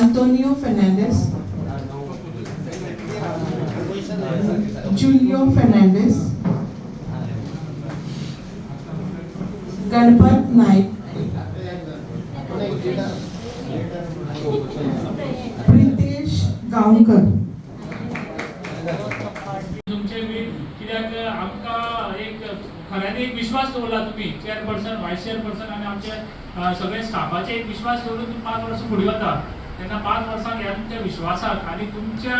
Antonio Fernandes, Julio Fernandes, Ganpat Naik, Pritesh Gaonkar. तुमचे बी कित्याक आमकां एक खऱ्यांनी एक विश्वास दवरला तुमी चेअरपर्सन, वायस चेअरपर्सन आनी आमचे सगळे स्टाफाचे एक विश्वास दवरून तुमी 5 वर्सां फुडें वता तेन्ना 5 वर्सांक ह्या तुमच्या विश्वासाक आनी तुमच्या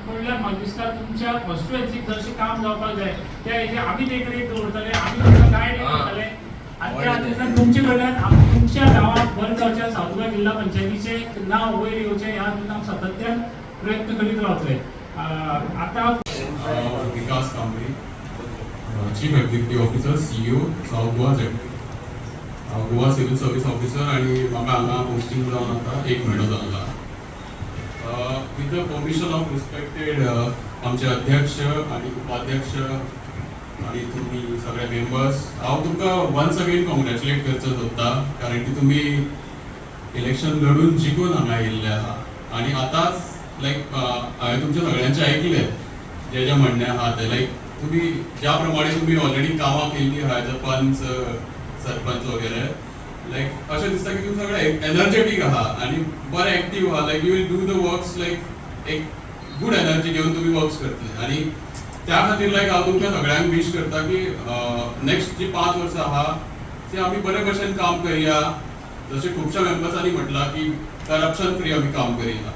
कडल्यान म्हाका दिसता तुमच्या कॉन्स्टिट्युएन्सीक जशें काम जावपाक जाय त्या हेजेर आमी देखरेख दवरतले, आमी तुमकां गायड करतले आनी त्या हातूंतल्यान तुमचे कडल्यान तुमच्या गांवांत बरें जावचें, सावथ गोवा जिल्हा पंचायतीचें नांव वयर येवचें ह्या हातूंत आमी सातत्यान प्रयत्न करीत रावतले. आतां Vikas Kambli, Chief Executive Officer, CEO, South Goa Z. Goa civil service officer आणि म्हाका हांगा पोस्टिंग जावन आतां एक म्हयनो जाला. With the permission of respected आमचे अध्यक्ष आणि उपाध्यक्ष आणि तुमी सगळे मेंबर्स, हांव तुमकां वन्स अगेन कॉंग्रॅच्युलेट करचो सोदता, कारण की तुमी इलेक्शन लढून जिखून हांगा येयल्ले आहा. आनी आतांच लायक हांवें तुमच्या सगळ्यांचें आयकलें, जे जे म्हणणें आहा तें. लायक तुमी ज्या प्रमाणे तुमी ऑलरेडी कामां केल्ली आहा एज अ पंच, सरपंच वगैरे, लायक अशें दिसता की तुमी सगळे एनर्जेटीक आहा आनी बरे एक्टीव आहा. Like you will do the works, like एक गूड एनर्जी घेवन तुमी वर्क्स करतले. आनी त्या खातीर लायक हांव तुमकां सगळ्यांक विश करता की नेक्स्ट जी 5 वर्सां आहा ती आमी बरे भशेन काम करया. जशें खुबश्या मेंबर्सांनी म्हटलां की करप्शन फ्री आमी काम करया,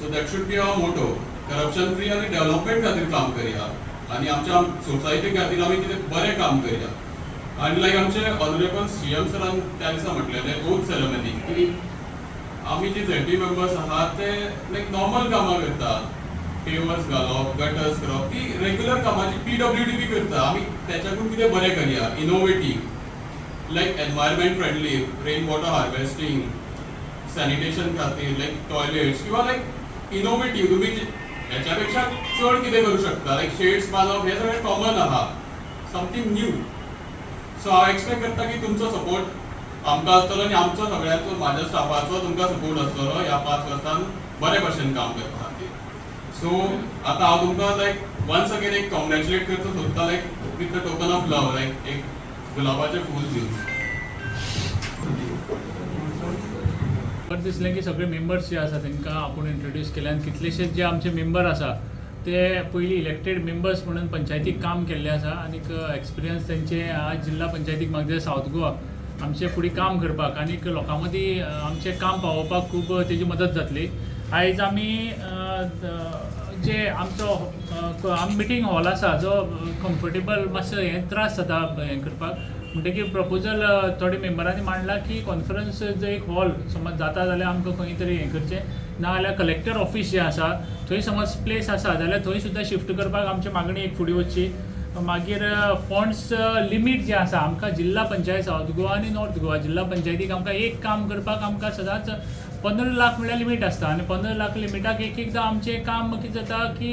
so that should be our motto. Corruption free आनी डेव्हलपमेंट खातीर काम करया आनी आमच्या सोसायटी खातीर आमी कितें बरें काम करया. आनी लायक आमचे ऑनरेबल सीएम सरान त्या दिसा म्हटलेलें ओथ सेरेमनी की आमी जे झेडपी मेंबर्स आहात ते लायक नॉर्मल कामां करता, पेवर्स घालप, गटर्स करप, ती रेग्युलर कामाची पीडब्ल्यूडी बी करता. आमी त्याच्याकून कितें बरें करया, innovative, like environment friendly, rain water harvesting, sanitation खातीर लायक टॉयलेट्स किंवा लायक इनोवेटीव तुमी हेच्या पेक्षा चड कितें करूं शकता. लायक शेड्स बांदप हें सगळें कॉमन आहा, समथींग न्यू. सो हांव एक्सपेक्ट करता की तुमचो सपोर्ट आमकां आसतलो आनी आमचो सगळ्यांचो, म्हाज्या स्टाफाचो तुमकां सपोर्ट आसतलो ह्या 5 वर्सांत बरे भशेन काम करपा खातीर. सो आतां हांव तुमकां लायक वन्स अगेन एक कॉंग्रॅच्युलेट करचो सोदता, like with the token of love, like एक गुलाबाचें फूल दिवन. बरें दिसलें की सगळे मेंबर्स जे आसा तांकां आपूण इंट्रोड्यूस केले आनी कितलेशेच जे आमचे मेंबर आसा ते पयलीं इलेक्टेड मेंबर्स म्हणून पंचायतीक काम केल्लें आसा आनीक एक्सपिरियन्स तेंचे आज जिल्हा पंचायतीक म्हाका दिसता सावथ गोवा आमचे फुडें काम करपाक आनीक लोकां मदीं आमचें काम पावोवपाक खूब तेजी मदत जातली. आयज आमी जे आमचो मिटींग हॉल आसा जो कम्फर्टेबल मातसो हें त्रास जाता हें करपाक, म्हणटकीर प्रपोजल थोडे मेंबरांनी मांडला की कॉन्फरन्स जो एक हॉल समज जाता जाल्यार आमकां खंय तरी हें करचें, ना जाल्यार कलेक्टर ऑफीस जें आसा थंय समज प्लेस आसा जाल्यार थंय सुद्दां शिफ्ट करपाक आमची मागणी एक फुडें वचची. मागीर फंड्स लिमीट जें आसा आमकां जिल्हा पंचायत सावथ गोवा आनी नॉर्थ गोवा जिल्हा पंचायतीक आमकां एक काम करपाक आमकां सदांच 15 लाख म्हळ्यार लिमीट आसता आनी 15 लाख लिमिटाक एक एकदां आमचें काम कितें जाता की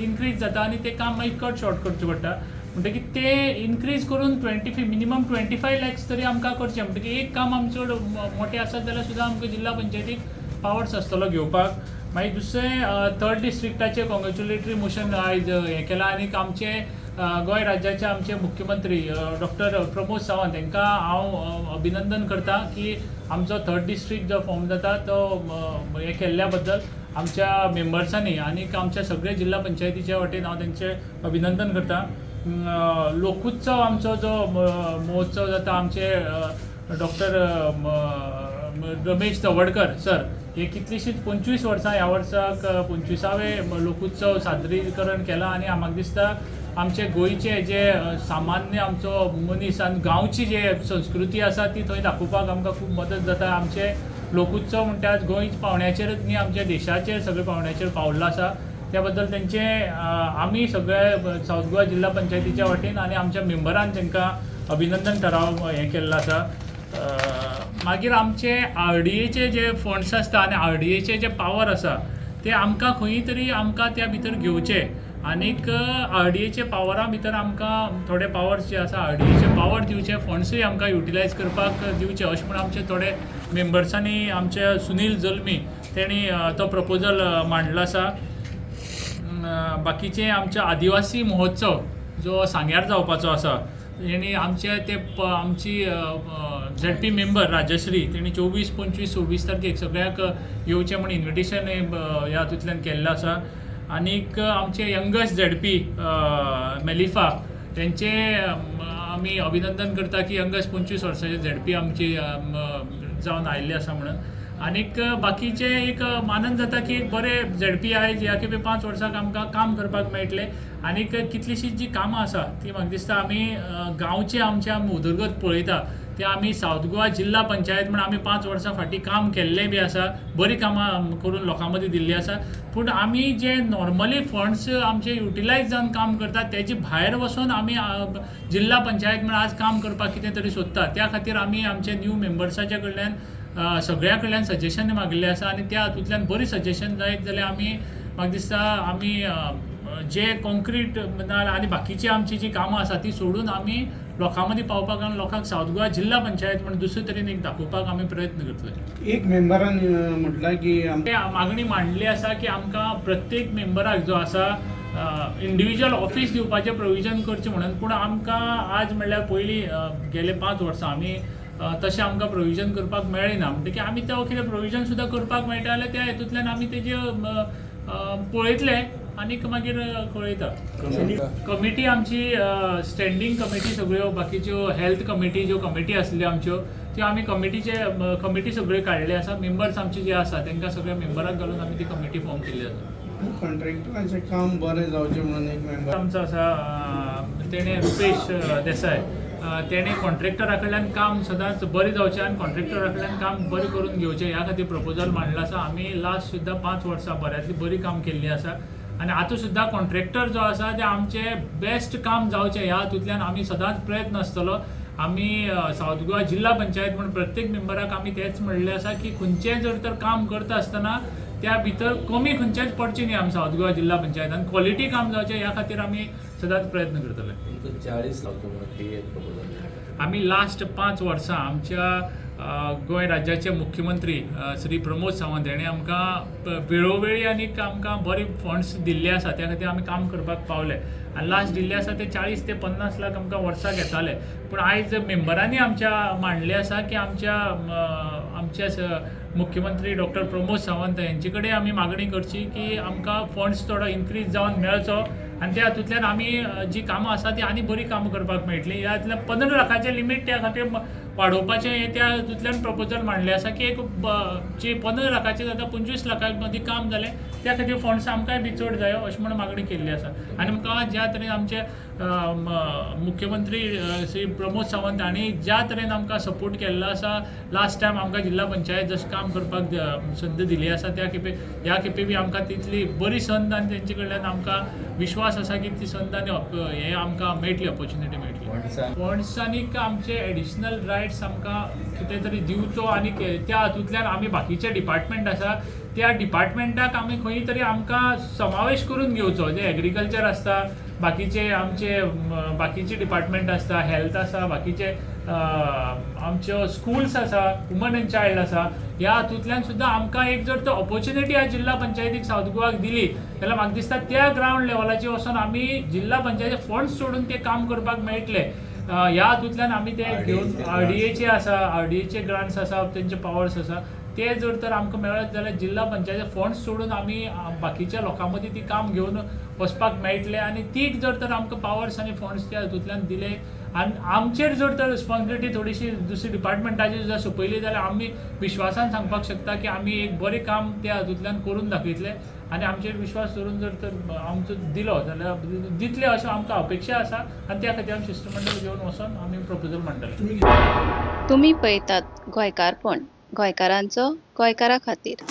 इनक्रीज जाता आनी तें काम मागीर कट शॉर्ट करचें पडटा. म्हणटकीर तें इनक्रीज करून मिनिमम 25 लॅक्स तरी आमकां करचें. म्हणटकीर एक काम आमचें चड मोटें आसत जाल्यार सुद्दां आमकां जिल्हा पंचायतीक पावर्स आसतलो घेवपाक. मागीर दुसरें थर्ड डिस्ट्रिक्टाचें कॉंग्रेच्युलेटरी मोशन आयज हें केलां आनीक आमचे गोंय राज्याचे आमचे मुख्यमंत्री डॉक्टर प्रमोद सावंत हांकां हांव अभिनंदन करता की आमचो थर्ड डिस्ट्रिक्ट जो फॉर्म जाता तो हें केल्ल्या बद्दल आमच्या मेंबर्सांनी आनीक आमच्या सगळे जिल्हा पंचायतीच्या वटेन हांव तेंचें अभिनंदन करता. लोकोत्सव आमचो जो महोत्सव जाता, आमचे डॉक्टर रमेश तवडकर सर हे कितलींशींच 25 वर्सां, ह्या वर्साक 25वे लोकोत्सव सादरीकरण केलां आनी म्हाका दिसता आमचे गोंयचे जे सामान्य आमचो मनीस आनी गांवची जे संस्कृती आसा ती थंय दाखोवपाक आमकां खूब मदत जाता. आमचे लोकोत्सव म्हणटा आज गोंय पावंड्याचेरच न्ही, आमच्या देशाचेर सगळे पावंड्याचेर पावल्लो आसा. त्या बद्दल तेंचे आमी सगळे सावथ गोवा जिल्हा पंचायतीच्या वटेन आनी आमच्या मेंबरान तांकां अभिनंदन ठराव हें केल्लो आसा. मागीर आमचे आरडीएचे जे फंड्स आसता आनी आरडीएचे जे पावर आसा ते आमकां खंयी तरी आमकां त्या भितर घेवचे. आनीक आरडीएचे पावरा भितर आमकां थोडे पावर्स जे आसा, आरडीएचे पावर दिवचे, फंड्सूय आमकां युटिलायज करपाक दिवचे अशें म्हूण आमचे थोडे मेंबर्सांनी, आमचे सुनील जल्मी तेणी तो प्रपोजल मांडलो आसा. बाकीचे आमचे आदिवासी महोत्सव जो सांग्यार जावपाचो आसा, तेणी आमचे ते आमची झेडपी मेंबर राजश्री तेणी 24, 25, 26 तारखेक सगळ्यांक येवचें म्हूण इन्विटेशन ह्या हातूंतल्यान केल्लें आसा. आनीक आमचे यंगस्ट झेडपी मेलिफा, तेंचे आमी अभिनंदन करता की यंगस्ट 25 वर्साचे झेडपी आमची जावन आयिल्ले आसा म्हणून. आनीक बाकीचे एक आनंद जाता की एक बरे झेडपी आयज ह्या खेपे 5 वर्सांक आमकां काम करपाक मेळटलें. आनीक कितलीशींच जी कामां आसा ती म्हाका दिसता आमी गांवचे आमचे आमी उदरगत पळयता ते आमी सावथ गोवा जिल्हा पंचायत म्हण आमी 5 वर्सां फाटीं काम केल्लें बी आसा, बरीं कामां करून लोकां मदीं दिल्लीं आसा. पूण आमी जे नॉर्मली फंड्स आमचे युटिलायज जावन काम करतात तेजे भायर वचून आमी जिल्हा पंचायत म्हण आज काम करपाक कितें तरी सोदता. त्या खातीर आमी आमच्या न्यू मेंबर्साच्या कडल्यान सगळ्या कडल्यान सजेशन मागिल्लें आसा आनी त्या हातूंतल्यान बरी सजेशन जायत जाल्यार आमी म्हाका दिसता आमी जे कॉन्क्रीट ना आनी बाकीची आमची जी कामां आसा ती सोडून आमी लोकां मदीं पावपाक आनी लोकांक सावथ गोवा जिल्हा पंचायत म्हण दुसरे तरेन एक दाखोवपाक आमी प्रयत्न करतले. एक मेंबरान म्हटलां की मागणी मांडली आसा की आमकां प्रत्येक मेंबराक जो आसा इंडिविज्युअल ऑफीस दिवपाचें प्रोविजन करचें म्हणून. पूण आमकां आज म्हणल्यार पयलीं गेले 5 वर्सां आमी तशें आमकां प्रोविजन करपाक मेळ्ळें ना, म्हणटकीर आमी तो कितें प्रोविजन सुद्दां करपाक मेळटा जाल्यार त्या हेतूंतल्यान आमी तेजे पळयतले आनीक मागीर कळयता. कमिटी आमची स्टँडींग कमिटी सगळ्यो बाकीच्यो हेल्थ कमिटी ज्यो कमिटी आसल्यो आमच्यो त्यो आमी कमिटी सगळ्यो काडले आसा. मेंबर्स आमचे जे आसा तांकां सगळ्या मेंबराक घालून आमी ती कमिटी फॉर्म केल्ली आसा. कॉन्ट्रॅक्टरांचें काम बरें जावचें म्हणून एक मेंबर आमचो आसा तेणें रुपेश देसाय, तेणें कॉन्ट्रॅक्टरा कडल्यान काम सदांच बरें जावचें आनी कॉन्ट्रॅक्टरा कडल्यान काम बरें करून घेवचें ह्या खातीर प्रपोजल मांडलां आसा. आमी लास्ट सुद्दां 5 वर्सां बऱ्यांतली बरी काम केल्ली आसा आनी आतां सुद्दां कॉन्ट्रॅक्टर जो आसा ते आमचें बेस्ट काम जावचें ह्या हातूंतल्यान आमी सदांच प्रयत्न आसतलो. आमी सावथ गोवा जिल्हा पंचायत म्हूण प्रत्येक मेंबराक आमी तेंच म्हणिल्लें आसा की खंयचें जर तर काम करता आसतना त्या भितर कमी खंयचेंच पडचें न्ही. आमी सावथ गोवा जिल्हा पंचायतान क्वॉलिटी काम जावचें ह्या खातीर आमी सदांच प्रयत्न करतले. 40 लावचो म्हणून आमी लास्ट 5 वर्सां आमच्या गोंय राज्याचे मुख्यमंत्री श्री प्रमोद सावंत हेणें आमकां वेळोवेळी आनीक आमकां बरे फंड्स दिल्ले आसा, त्या खातीर आमी काम करपाक पावले. आनी लास्ट दिल्ले आसा ते 40 ते 50 लाख आमकां वर्साक येताले. पूण आयज मेंबरांनी आमच्या मांडलें आसा की आमच्या आमच्या मुख्यमंत्री डॉक्टर प्रमोद सावंत हेंचे कडेन आमी मागणी करची की आमकां फंड्स थोडो इन्क्रीज जावन मेळचो आनी त्या हातूंतल्यान आमी जी कामां आसा ती आनी बरी कामां करपाक मेळटली. ह्या हातूंतल्यान 15 लाखाचें लिमीट त्या खातीर वाडोवपाचें हें त्या हातूंतल्यान प्रपोजल मांडलें आसा की एक जी 15 लाखाचें जाता 25 लाखां मदीं काम जालें त्या खातीर फंड्स आमकांय बी चड जायो अशें म्हूण मागणी केल्ली आसा. आनी आमकां ज्या तरेन आमचे मुख्यमंत्री श्री प्रमोद सावंत हांणी ज्या तरेन आमकां सपोर्ट केल्लो आसा, लास्ट टायम आमकां जिल्हा पंचायत जशें काम करपाक संद दिली आसा त्या खेपे ह्या खेपे बी आमकां तितली बरी संद आनी तेंचे कडल्यान आमकां विश्वास आसा की ती संद आनी हें आमकां मेळटली, ऑपॉर्च्युनिटी मेळटली. फंड्स आनीक आमचे एडिशनल रायट्स आमकां कितें तरी दिवचो आनी त्या हातूंतल्यान आमी बाकीचे डिपार्टमेंट आसा त्या डिपार्टमेंटाक आमी खंय तरी आमकां समावेश करून घेवचो. जे एग्रीकल्चर आसता, बाकीचे आमचे बाकीचे डिपार्टमेंट आसता, हेल्थ आसा, बाकीचे आमच्यो स्कुल्स आसा, वुमन एंड चायल्ड आसा, ह्या हातूंतल्यान सुद्दां आमकां एक जर तो ऑपॉर्च्युनिटी ह्या जिल्हा पंचायतीक सावथ गोवाक दिली जाल्यार म्हाका दिसता त्या ग्रावंड लेवलाचेर वचोन आमी जिल्हा पंचायती फंड्स सोडून ते काम करपाक मेळटले. ह्या हातूंतल्यान आमी ते घेवन आरडीएचे आसा, आरडीएचे ग्रांट्स आसा, तेंचे पावर्स आसा, ते जर तर आमकां मेळत जाल्यार जिल्हा पंचायती फंड्स सोडून आमी बाकीच्या लोकां मदीं ती काम घेवन वचपाक मेळटलें. आनी ती जर तर आमकां पावर्स आनी फंड्स त्या हातूंतल्यान दिले आनी आमचेर जर तर रिस्पॉन्सिबिलिटी थोडीशी दुसरी डिपार्टमेंटाचेर जर सोंपयली जाल्यार आमी विश्वासान सांगपाक शकता की आमी एक बरें काम त्या हातूंतल्यान करून दाखयतले. आनी आमचेर विश्वास दवरून जर तर आमचो दिलो जाल्यार दितले अशें आमकां अपेक्षा आसा आनी त्या खातीर आमी शिश्टमंडळ घेवन वचोन आमी प्रपोजल मांडटले. तुमी पळयतात गोंयकारपण, गोंयकारांचो गोंयकारा खातीर.